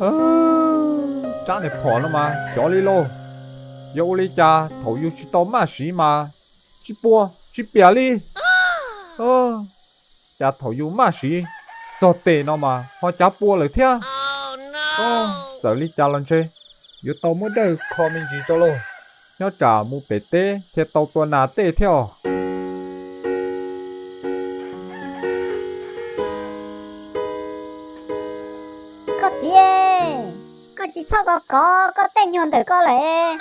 Rab niag phom no mas xyov li lauj, yog ua li cas thaum yus tsis tau maj siv mas tsis pua tsis piam li. Cas thaum yus maj siv txog tes no mas ho cav pua lawm thiab. Txawm li cas los ntshe yuav tau muab dawj kho me ntsis tso lauj, nyob tsam mus pem teb thiaj tau tua nas tej thiab os. Koj txiv, koj tsis txhob kov kov koj tej nyuag ntawm koj lawm,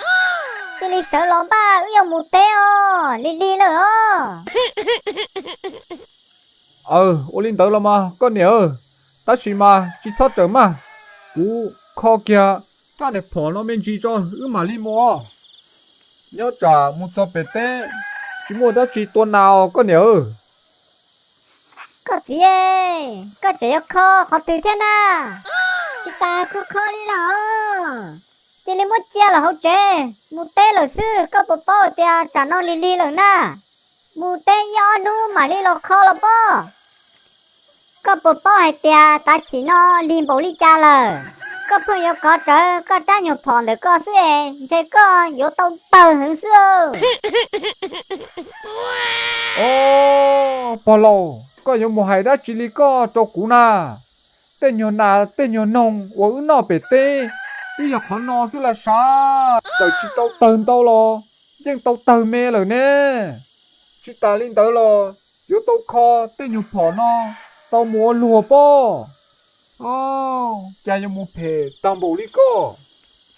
cia li sawv los npaj wb yuav mus teb os, lig lig lawm os. Aw, ua li ntawd los mas koj niam, tab sis mas tsis txhob rawm maj, kuv kho kiag rab niag phom no me ntsis tso wb mam li mus os. Nyob tsam mus txog pem teb tsis muaj dab tsi tua nas os koj niam. Koj txiv, koj tseem yuav kho qhov twg thiab na? Tsis tas kho kho li lawm, cia li muab cia lawm hauv tsev mus teb lawm xwb. Koj puas paub tias tsam no lig lig lawm na? Mus teb ib ob hnub mam li los kho los pob. Koj puas paub hais tias tav chim no lig npaum li cas lawm? Koj pheej yuav kov rawv koj rab nyuag phom ntawm koj xwb es ntshe koj yuav tau tawg heev xwb. Os, pog laus, koj yuav mus hais dab tsi li koj rau kuv na? Tej nyuag nas tej nyuag noog uas wb noj pem teb twb yog qhov no xwb las sav, txawm tsis tau tawg ntau los yeej tau tawg me lawm ne. Tsis tas li ntawd los yuav tau kho tej nyuag phom no tau mus ua luag pob. Cas yuav mus phem tag npaum li koj,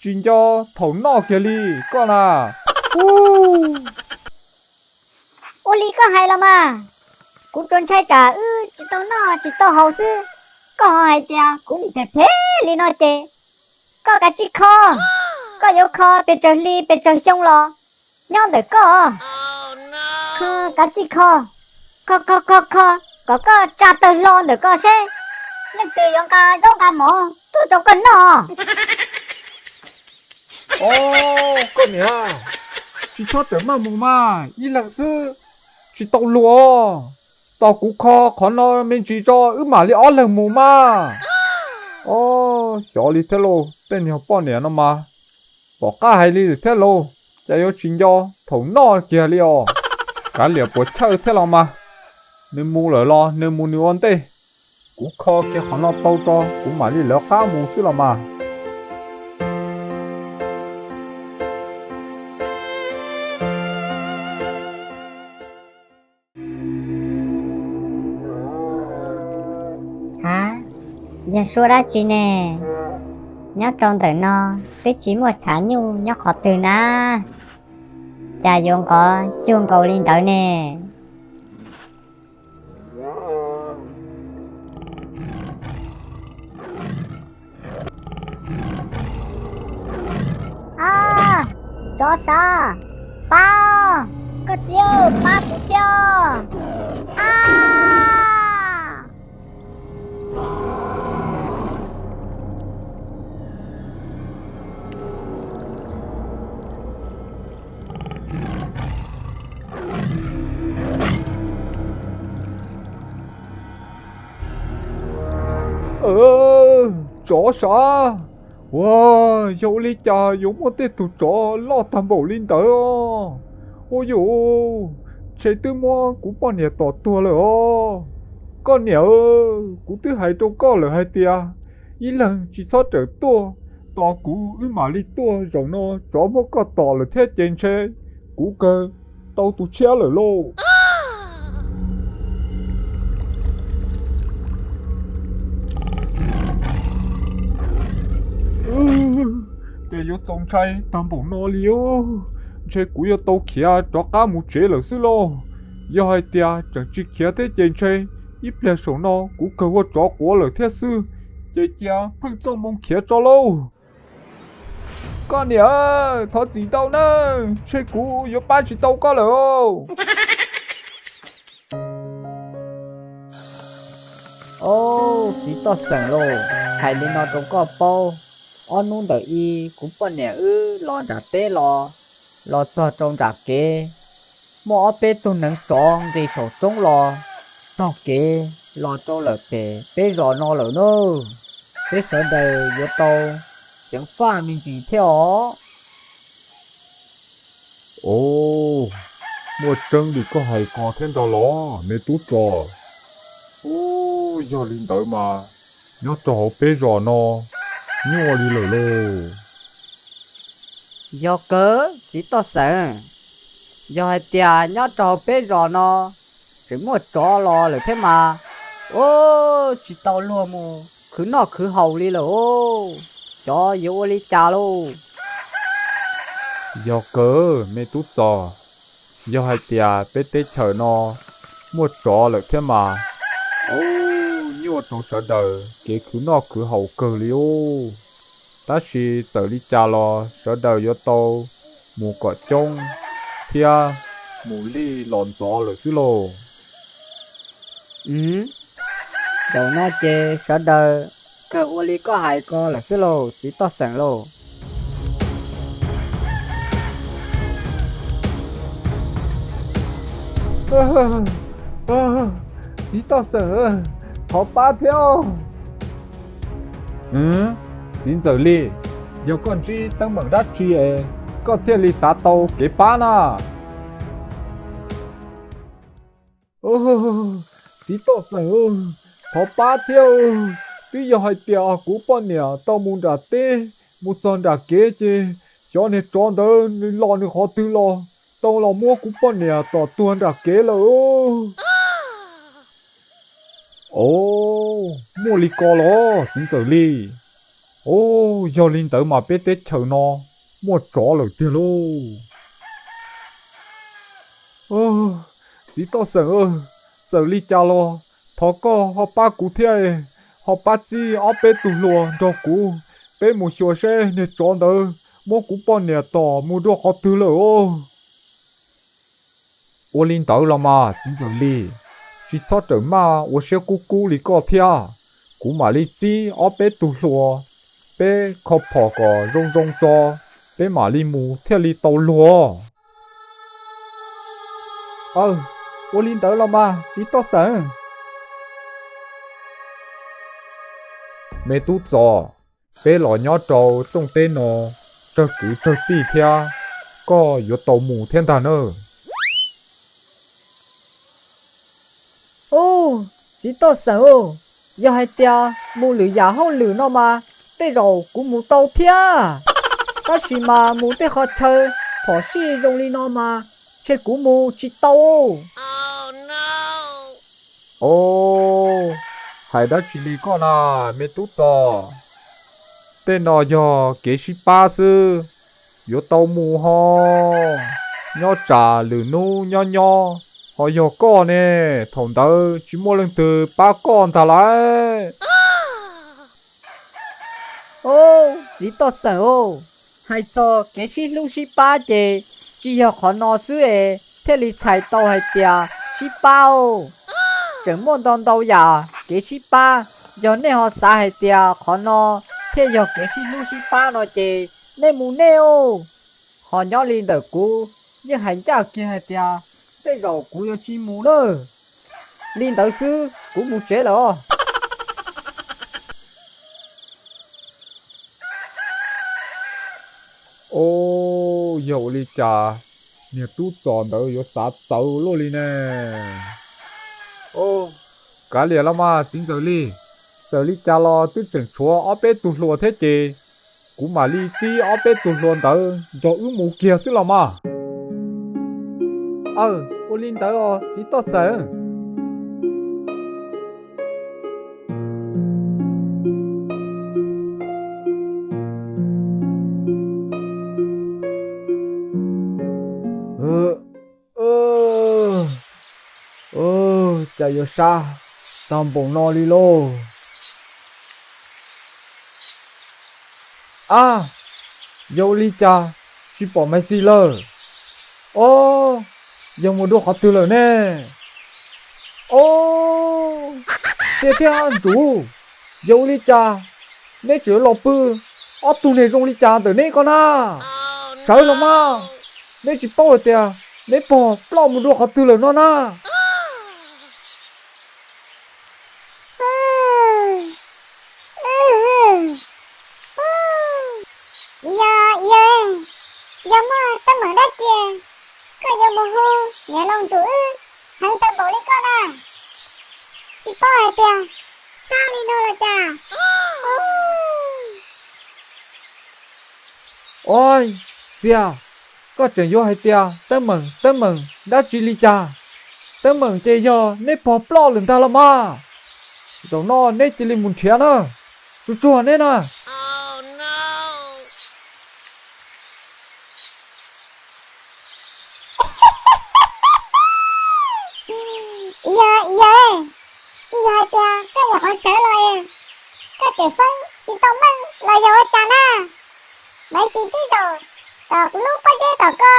tsis nco thaum noj kiag li koj na. Ua li koj hais los mas, kuv tsuas ntshai tsam wb tsis tau noj tsis tau haus xwb, koj ho hais tias kuv nim phem phem li no ces koj kav tsij kho. Koj yuav kho pes tsawg hli pes tsawg xyoo los nyob ntawm koj. Koj kav tsij kho, kho kho kho kho kom koj tsa tawg hlo ntawm koj seb leej twg yuav nqa zaub nqa mov tuaj rau koj noj. Os, koj niam, tsis txhob rawm maj mus mas, ib leeg xwb tsis tau luag. Tos kuv kho qhov no me ntsis tso wb mam li ob leeg mus mas. Os, xyov li thiab lauj, tej niag poj niam no mas pom qab hais li lawm thiab lauj, cas yuav tsis nco thaum noj kiag li os. Kav liam puas chawj thiab los mas, nws mus lawm los nws mus nws ua ntej. Kuv kho kiag qhov no tau tso kuv mam li lawv qab mus xwb los mas. Hab, yog suab dab tsi ne? Nyob rau ntawm no twb tsis muaj tshav nyuj nyob qhov twg na, cas yuav nqov cuag nkaus li ntawd ne? Ab, tsov sav, pab, koj txiv, pab kuv thiab. Ab! Tsov sav, ua, yog ua li cas yuav muaj tej tug tsov loj tag npaum li ntawd? Ua yuj, ntshe twb muab kuv poj niam tom tuag lawm os. Koj niam, kuv twb hais rau koj lawm hais tias ib leeg tsis txhob rawm tuaj, tos kuv wb mam li tuaj. Zaum no tsov muab koj tom lawm thiab ces ntshe kuv kawg tau tus tshiab lawm lauj. Ces yuav txaus ntshai tag npaum no li os. Ntshe kuv yuav tau khiav rov qab mus tsev lawm xwb lauj. Yog hais tias tseem tsis khiav thiab ces ntshe ib pliag saum no kuv kawg ua tsov quav lawm thiab xwb. Ces cia pheej txoj moo khiav tso lauj. Koj niam, thov txim ntau nawb, ntshe kuv yuav pab tsis tau koj lawm. Au, txiv toj xeem lauj, hais li no rau koj paub, ob hnub ntawm i kuv poj niam wb los nram teb los, los txog rau nram kev, muaj ob peb tug neev tsov nqis saum roob los taug kev los rau lawm pem peb zos no lawm nawb. peb sawv daws yuav tau ceev faj me ntsis thiab os. Os, muaj tseeb li koj hais ko thiab ntag los me tub Txos? Ub, yog li ntawd mas nyob rau hauv peb zos no nyuaj li lawm lauj. Yog kawg txiv toj xeem, yog hais tias nyob rau hauv peb zos no tseem muaj tsov los lawm thiab mas, ub, tsis tau luag mus khwv noj khwv haus li lawm os. Xyov yuav ua li cas lauj. Yog kawg me tub Txos, yog hais tias peb teb chaws no muaj tsov lawm thiab mas, ub, nyuaj rau sawv daws kev khwv noj khwv haus kawg li os. Tab sis txawm li cas los sawv daws yuav tau mus kom coob thiab mus lig los ntxov lawm xwb lauj. Zaum no ces sawv daws kawg ua li koj hais ko lawm xwb lauj txiv toj xeem lauj. Txiv toj xeem, thov pab thiab. Txiv ntxawm Lis, yog koj ntsib teeb meem dab tsi es koj thiaj li xav tau kev pab na? Txiv toj xeem, thov pab thiab. Twb yog hais tias kuv poj niam tau mus nram teb, mus txog nram kev ces xyov niag tsov ntawd nws los nws qhov twg los, tau los muab kuv poj niam tom tuag nram kev lawm. Os, muaj li ko los txiv ntxawm Lis? Os, yog li ntawd mas peb teb chaws no muaj tsov lawm tiag lauj. Txiv toj xeem, txawm li cas los thov koj ho pab kuv thiab, ho pab txib ob peb tug hluas nrog kuv, peb mus xyuas seb niag tsov ntawd muab kuv poj niam tom mus dua qhov twg lawm os. Ua li ntawd los mas txiv ntxawm Lis, tsis txhob rawm maj ua siab kub kub li koj thiab. Kuv mam li txib ob peb tug hluas, peb kho phom kom zoo zoo tso, peb mam li mus thiaj li tau luag. Aw, ua li ntawd los mas txiv toj xeem. Me tub Txos, peb los nyob rau rooj teb no tsawg kwv tsawg tij thiab, koj yuav tau mus thiab ntag nawb. Ub, txiv toj xeem, yog hais tias mus lwm yam hauj lwm no mas tej zaum kuv mus tau thiab, tab sis mas mus tej qhov chaw phom sij zoo li no mas ntshe kuv mus tsis tau. Os, hais dab tsi li koj na, me tub Txos? Tej no yog kev sib pab xwb, yuav tau mus ho. Nyob tsam lwm hnub nyob nyob ho yog koj ne, thaum ntawd tsis muaj leej twg pab koj ntag lauj. Ub, txiv toj xeem, hais txog kev sib hlub sib pab ces tsis yog qhov no xwb es thiaj li txhais tau hais tias sib pab. Tseem muaj ntau ntau yam kev sib pab, yog nej ho xav hais tias qhov no thiaj yog kev sib hlub sib pab no ces nej mus nej os. Ho nyob li ntawm kuv yeej hais ncaj kiag hais tias tej zaum kuv yuav tsis mus lawm. Li ntawd xwb kuv mus tsev lawm os. Os, yog ua li cas niag tub Txos ntawd yuav xav txawv luaj li ne? Kav liam los mas txiv ntxawm Lis, txawm li cas los twb tseem tshuav ob peb tug hluas thiab ces kuv mam li txib ob peb tug hluas ntawd nrog wb mus kiag xwb los mas. Aw, ua li ntawd os txiv toj xeem. Cas yuav sab tag npaum no li lauj? Ab, yog ua li cas tsis pom Maiv Xis lawm? Ob, yog mus dua qhov twg lawm ne? Ob, tiag thiab ntsuv, yog ua li cas neb tseem los pw ob tug niag zoo li cas ntawm neb ko na? Sawv los mas, neb tsis paub hais tias neb pog ploj mus dua qhov twg lawm no na? Teeb meem dab tsi koj yuav mus hu niam laus Ntsuj Wb heev tau npaum li koj na? Tsis paub hais tias sab li no los cas? Oj, Xias, koj tseem yuav hais tias teeb meem teeb meem dab tsi li cas? Teeb meem ces yog neb pog ploj lawm ntag los mas. Zaum no neb cia li mus nrhiav na, tsuag tsuag neb na. Yog, yog, tsis yog hais tias koj nyuam qhuav sawv los, koj tseem feeb tsis tau meej los yog ua cas na? Maiv Xis twb zaum tom kuv lub pob zeb tom ko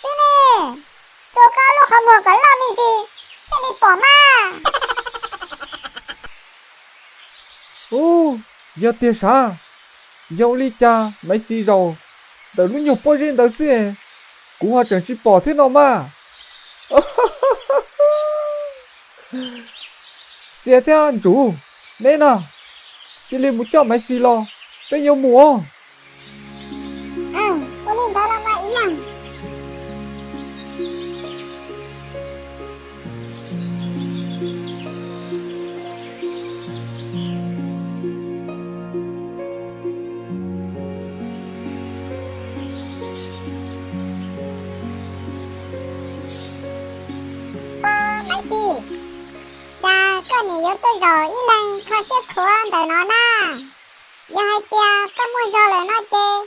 xwb ne, tsuas koj lub qhov muag kom loj me ntsis thiaj li pom mas. Ub, yog tiag sav, yog ua li cas Maiv Xis zaum ntawm lub nyuag pob zeb ntawd xwb, kuv ho tseem tsis pom thiab no mas. Xias thiab Ntsuj, neb no cia li mus coj Maiv Xis los, peb yuav mus os. Ua li ntawd los mas Iab. Maiv Xis, cas koj niam yuav tuaj zaum ib leeg kho siab khuav ntawm no na? Yog hais tias koj muaj zog lawm no ces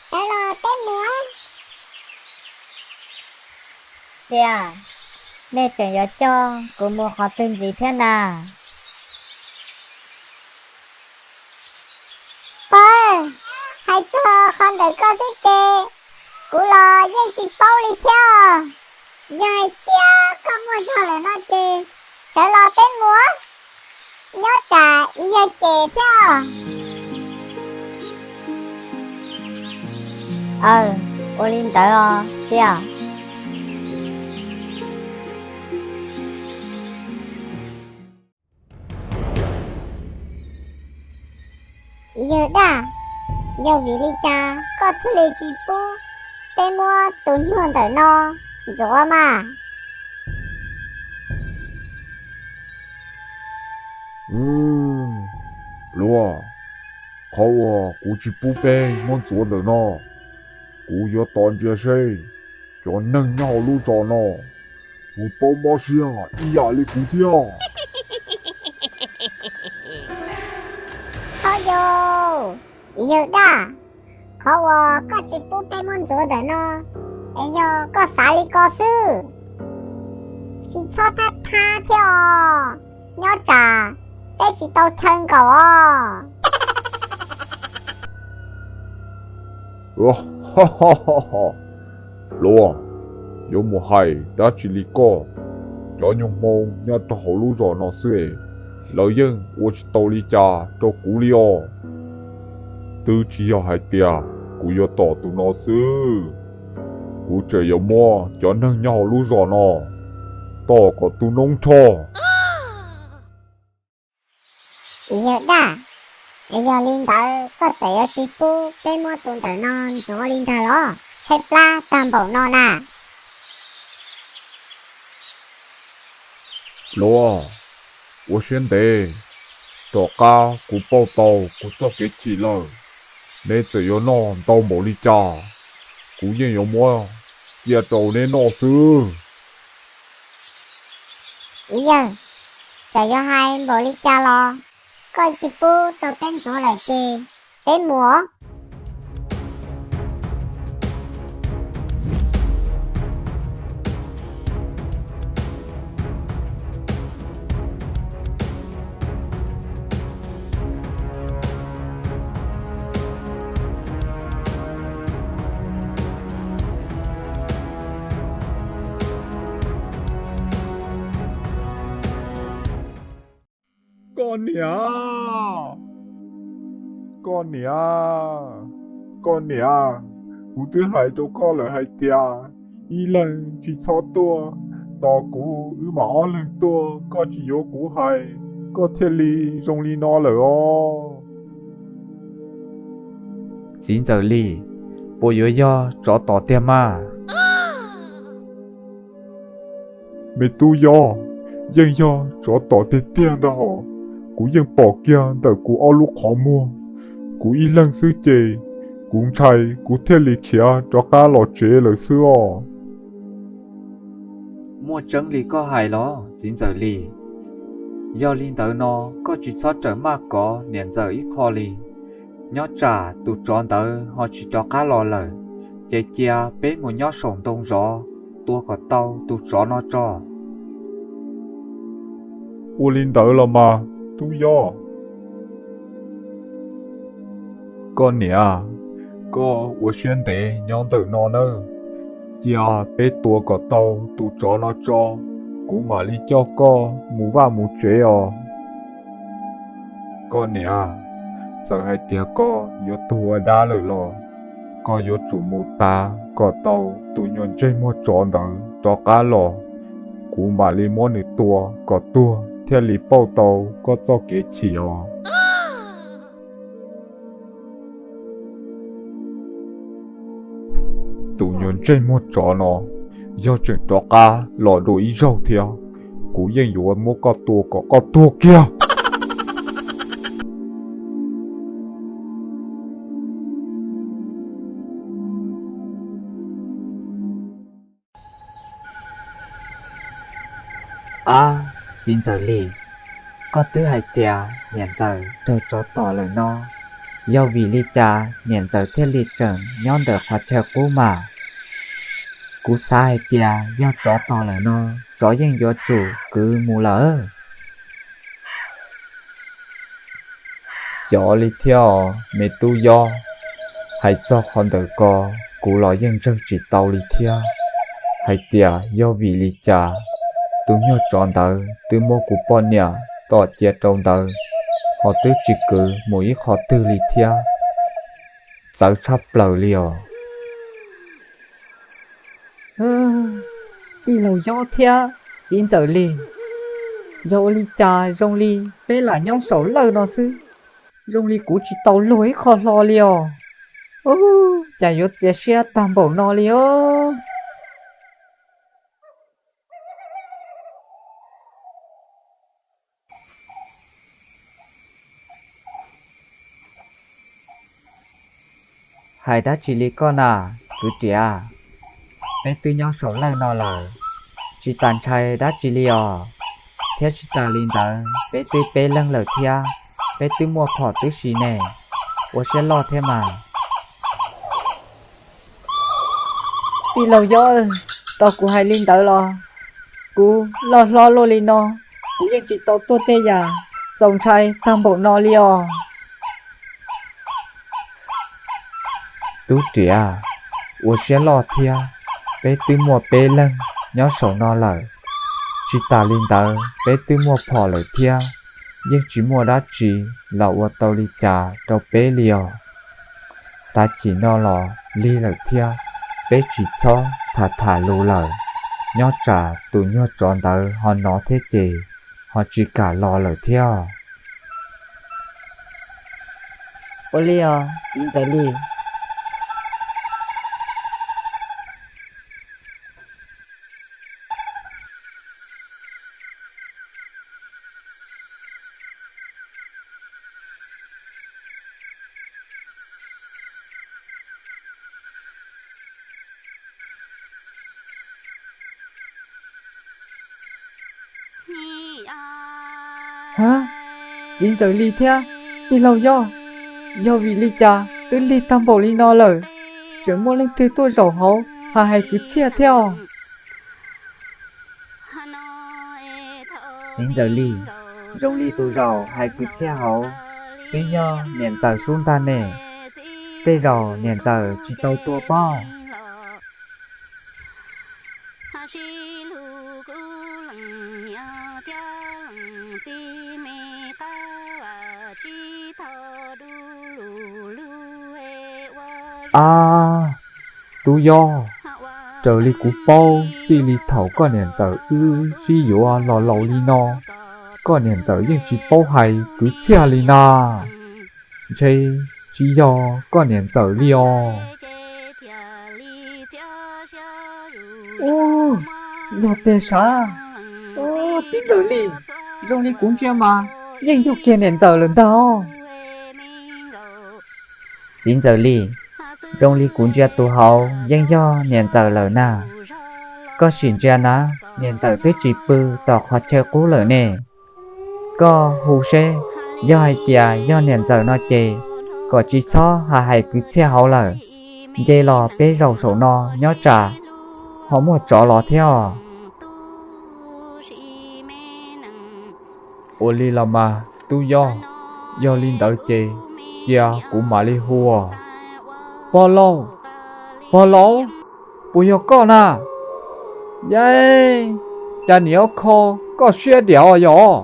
sawv los peb mus. Xias, nej tseem yuav coj kuv mus qhov twg ntxiv thiab na? Pog, hais txog qhov ntawm koj xwb ces kuv los yeej tsis paub li thiab. Yog hais tias koj muaj zog lawm no ces sawv los peb mus, nyob tsam Iab cem thiab. Aw, ua li ntawd os Xias. Yawg dab, yog vim li cas koj thiaj li tsis pub peb muab tus nyuag ntawm no ntxuav mas? Luag, qhov uas kuv tsis pub peb muab ntxuav ntawm no, kuv yuav tos ntsia seb cov neeg nyob hauv lub zos no puas paub mob siab ib yam li kuv thiab. Hauj yawg, yawg dab, qhov uas koj tsis pub peb muab ntxuav ntawm no, es yog koj xav li ko xwb, tsis txhob thab thab thiab os, nyob tsam peb tsis tau chaw nkaum os. Luag, yuav mus hais dab tsi li koj? Cov nyuag hmoo nyob rau hauv lub zos no xwb, lawv yeej ua tsis tau li cas rau kuv li os. Twb tsis yog hais tias kuv yuav tom tus no xwb, kuv tseem yuav muab cov neeg nyob hauv lub zos no tom kom tu noob nrho. Yawg dab, yog li ntawd koj txawm yuav tsis pub peb muab tus ntawm no ntxuav li ntag los? Tshaib plab tag npaum no na. Luag, ua siab ntev, tom qab kuv pauj tau kuv txoj kev chim lawm, neb txawm yuav noj ntau npaum li cas, kuv yeej yuav muab cia rau neb noj xwb. Yawg, txawm yuav hais npaum li cas los koj tsis pub rau peb ntxuav lawm ces peb mus. Koj niam, koj niam, koj niam, kuv twb hais rau koj lawm hais tias ib leeg tsis txhob tuaj tos kuv, wb mam ob leeg tuaj, koj tsis yuav kuv hais, koj thiaj li zoo li no lawm os. Txiv ntxawm Lis, puas yuav yog tsov tom tiag mas? Me tub Yob, yeej yog tsov tom tiag tiag ntag hos. Kuv yeej pom kiag ntawm kuv ob lub qhov muag. Kuv ib leeg xwb ces kuv ntshai kuv thiaj li khiav rov qab los tsev lawm xwb os. Muaj tseeb li koj hais los txiv ntxawm Lis? Yog li ntawd no koj tsis txhob rawm maj kov niam ntxawm ib qho li. Nyob tsam tus tsov ntawd ho tsis rov qab los lawm, ces cia peb mus nyob saum ntoo zov, tua kom tau tus tsov no tso. Ua li ntawd los mas tub Yob. Koj niam, koj ua siab ntev nyob ntawm no nawb. Cia peb tua kom tau tus tsov no tso, kuv mam li coj koj mus vaj mus tsev os. Koj niam, txawm hais tias koj yuav tuag ua dab lawm los koj yuav tsum mus tav kom tau tus nyuag ntsej muag tsov ntawd rov qab los, kuv mam li muab nws tua kom tuag thiaj li pauj tau koj txoj kev chim os. Tus nyuag ntsej muag tsov no, yog tseem rov qab los dua ib zaug thiab, kuv yeej yuav muab koj tua kom koj tuag kiag. Ab, txiv ntxawm Lis, koj twb hais tias niam ntxawm raug tsov tom lawm no, yog vim li cas niam ntxawm thiaj li tseem nyob ntawm qhov chaw qub mas? Kuv xav hais tias yog tsov tom lawm no, tsov yeej yuav tsum kwv mus lawm. Xyov li thiab os me tub Yob, hais txog qhov ntawm ko kuv los yeej ntseeg tsis tau li thiab, hais tias yog vim li cas tus nyuag tsov ntawd twb muab kuv poj niam tom cia rau ntawd, ho twb tsis kwv mus ib qho twg li thiab. Txawv tshaj plaws li os. Tij laug Yob thiab txiv ntxawm Lis, yog ua li cas zoo li peb lam nyob saum lawj no xwb, zoo li kuv tsis tau luag ib qho hlo li os. Ub, cas yuav txias siab tag npaum no li os. Hais dab tsi li koj na, kwv Riam? Peb twb nyob saum lawj no lawm, tsis tas ntshai dab tsi li os. Thiab tsis tas li ntawd peb twb peb leeg lawm thiab, peb twb muaj phom tib si ne, ua siab loj thiab mas. Tij laug Yob, tos kuv hais li ntawd los, kuv loj hlob luaj li no, kuv yeej tsis tau tuaj tej yam txaus ntshai tag npaum no li os. Tub Riam, ua siab loj thiab, peb twb muaj peb leeg nyob saum no lawm. Tsis tas li ntawd peb twb muaj phom lawm thiab, yeej tsis muaj dab tsi los ua tau li cas rau peb li os. Tav chim no los lig lawm thiab, peb tsis txhob tham tham lus lawm, nyob tsam tus nyuag tsov ntawd ho hnov thiab ces ho tsis kam los lawm thiab. Ua li os txiv ntxawm Lis. Hab, txiv ntxawm Lis thiab tij laug Yob, yog vim li cas twb lig tag npaum li no lawm, tseem muaj leej twg tuaj zaum hauv hais kwv txhiaj thiab os? Txiv ntxawm Lis, zoo li tus zaum hais kwv txhiaj hauv twb yog niam ntxawm sub ntag ne. Tej zaum niam ntxawm tsis tau tua pob. Ab, tub Yob, raws li kuv paub txij li thaum koj niam ntxawm wb sib yuav los laus li no, koj niam ntxawm yeej tsis paub hais kwv txhiaj li na. Ntshe tsis yog koj niam ntxawm li os. Ub, yog tiag sav. Ub, txiv ntxawm Lis, zoo li kuv ntsia mas yeej yog kiag niam ntxawm lawm ntag. Txiv ntxawm Lis, zoo li kuv ntsia tus hauv yeej yog niam ntxawm lawm na. Koj sim ntsia na, niam ntxawm twb tsis pw tom qhov chaw qub lawm ne. Koj hu seb, yog hais tias yog niam ntxawm no ces kom tsis txhob hais hais kwv txhiaj hauv lawm. Nce los peb zaum saum no nyob tsam ho muaj tsov los thiab os. Ua li los mas tub Yob, yog li ntawd ces cia kuv mam li hu os. Pog laus, pog laus, puas yog koj na? Yej, cas niam ob kho koj siab diam os yog?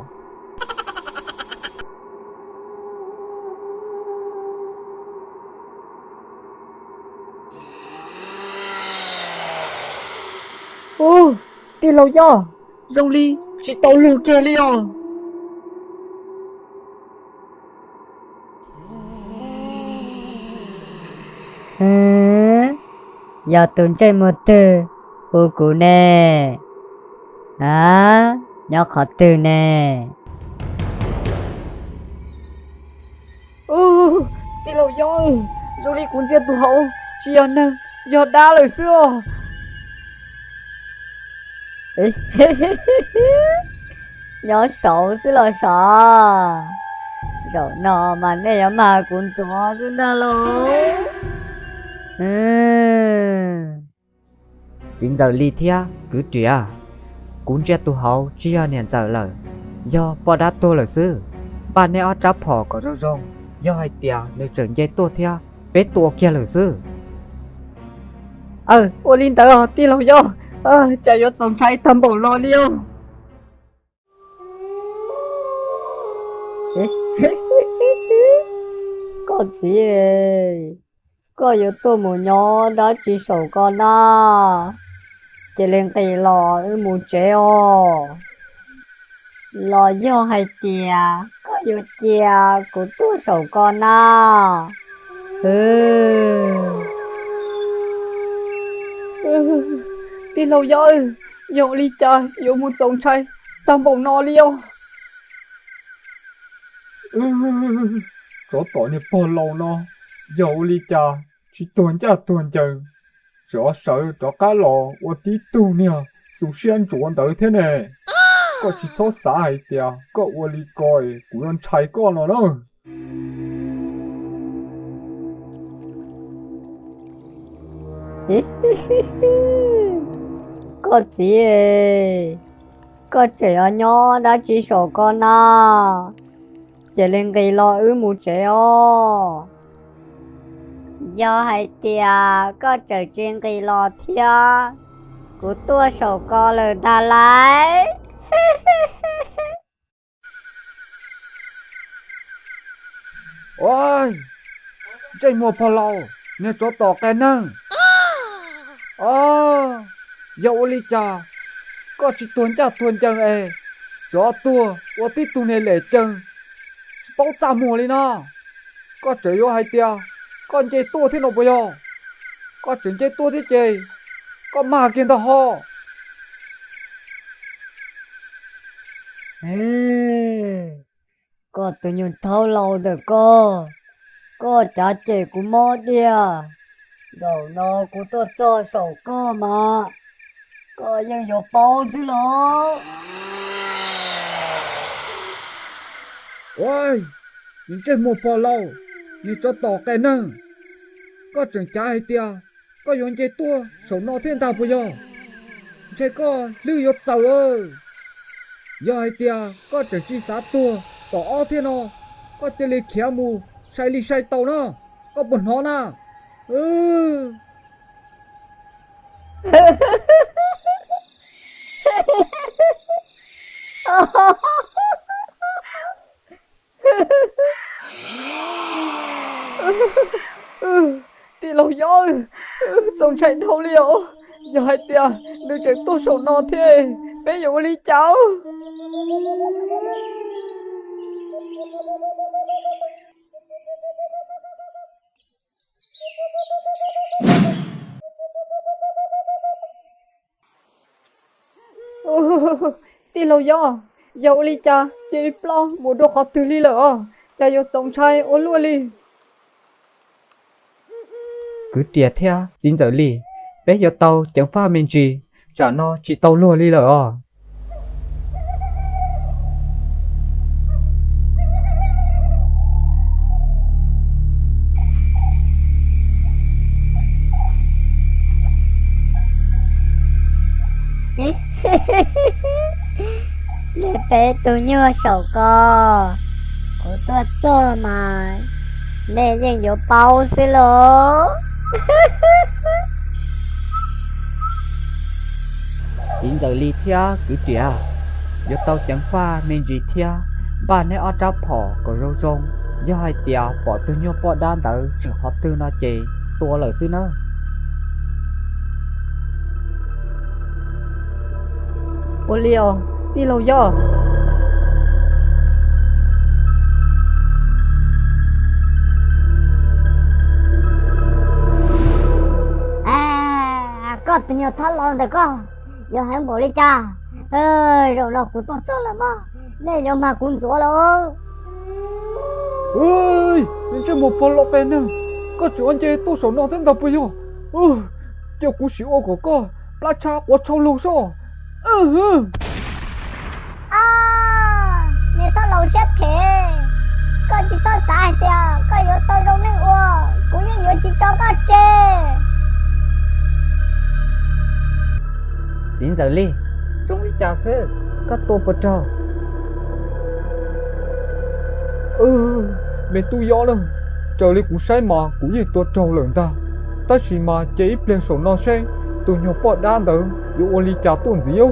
Ub, tij laug Yob, zoo li tsis tau luag kiag li os. Yog tus ntsej muag twg hu kuv ne? A, nyob qhov twg ne? Tij laug Yob, zoo li kuv ntsia tus hauv tsis yog neeg, yog dab lawm xwb os. Nyob saud xwb los sav? Zaum no mas nej yuav mag kuv ntxuav xwb ntag lauj. Txiv ntxawm Lis thiab kwv Riam, kuv ntsia tus hauv tsis yog niam ntxawm lawm, yog poj dab tuag lawm xwb. Npaj nej ob rab phom kom zoo zoo, yog hais tias nws tseem nce tuaj thiab peb tua kiag lawm xwb. Aw, ua li ntawd os tij laug Yob, cas yuav txaus ntshai tag npaum no li os. Koj txiv, koj yuav tuaj mus nyob dab tsi saum ko na? Cia li nqis los wb mus tsev os. Los yog hais tias koj yuav cia kuv tuaj saum ko na? Tij laug Yob, yog ua li cas yuav mus txaus ntshai tag npaum no li os? Tsov tom niag pog laus no, yog ua li cas tsis tuag ncaj tuag ncees, tseem sawv rov qab los ua tib tug niag xu siab ntsuav ntawd thiab ne. Koj tsis txhob xav hais tias koj ua li ko es kuv yuav ntshai koj no na. Koj txiv, koj tseem yuav nyob dab tsi saum ko na? Cia li nqis los wb mus tsev os. Yog hais tias koj tseem tsis nqis los thiab, kuv tuaj saum ko lawm ntag lauj. Os, ntsej muag pog laus, niag tsov tom qe neeg. Os, yog ua li cas koj tsis tuag ncaj tuag ncees es tseem tuag ua tib tug niag lem cees tsis paub txaj muag li no? Koj tseem yuav hais tias koj nce tuaj thiab no puas yog? Koj tseem nce tuaj thiab ces koj mag kiag ntag ho. Koj tus nyuag thaub laus ntawm koj, koj cav cem kuv mob diaj. Zaum no kuv tuaj txog saum koj mas koj yeej yuav paub xwb los. Ua, niag ntsej muag pog laus, niag tsov tom qe neeg, koj tseem cav hais tias koj yuav nce tuaj saum no thiab ntag puas yog? Ntshe koj hlwb yuav txaws. Yog hais tias koj tseem tsis xav tuag tom ob thiab no, koj cia li khiav mus sai li sai tau na, koj puas hnov na? Tij laug Yob, txaus ntshai dhau li os. Yog hais tias nws tseem tuaj saum no thiab, peb yuav ua li cas? Tij laug Yob, yog ua li cas cia li ploj mus dua qhov twg li lawm os, cas yuav txaus ntshai ua luaj li. Kwv Riam thiab txiv ntxawm Lis, peb yuav tau ceev faj me ntsis, tsam no tsis tau luag li lawm os. Nej peb tug nyuag saum ko, kuv tuaj txog mas nej yeej yuav paub xwb lauj. Txiv ntxawm Lis thiab kwv Riam, yuav tau ceev faj me ntsis thiab npaj neb ob rab phom kom zoo zoo, yog hais tias pom tus nyuag poj dab ntawd tshwm qhov twg no ces tua lawm xwb nawb. Ua li os tij laug Yob. Koj tus nyuag thab laus ntawm koj, yuav heev npaum li cas? Zaum no kuv tuaj txog lawm mas, nej yuav mag kuv ntxuav lawm. Ntsej muag pog loj qe neeg, koj tseem ua nce tuaj saum no thiab ntag puas yog? Cia kuv sim ua kom koj plab tshab quav tshau lug soj. Niag thab laus siab phem, koj tsis txhob xav hais tias koj yuav tau zoo neej ua, kuv yeej yuav tsis tso koj tseg. Txiv ntxawm Lis, zoo li cas xwb, koj tua puas raug? Me tub Yob na, raws li kuv saib mas kuv yeej tua raug lawm ntag, tab sis mas cia ib pliag saum no seb tus nyuag poj dab ntawd yuav ua li cas tuaj ntxiv.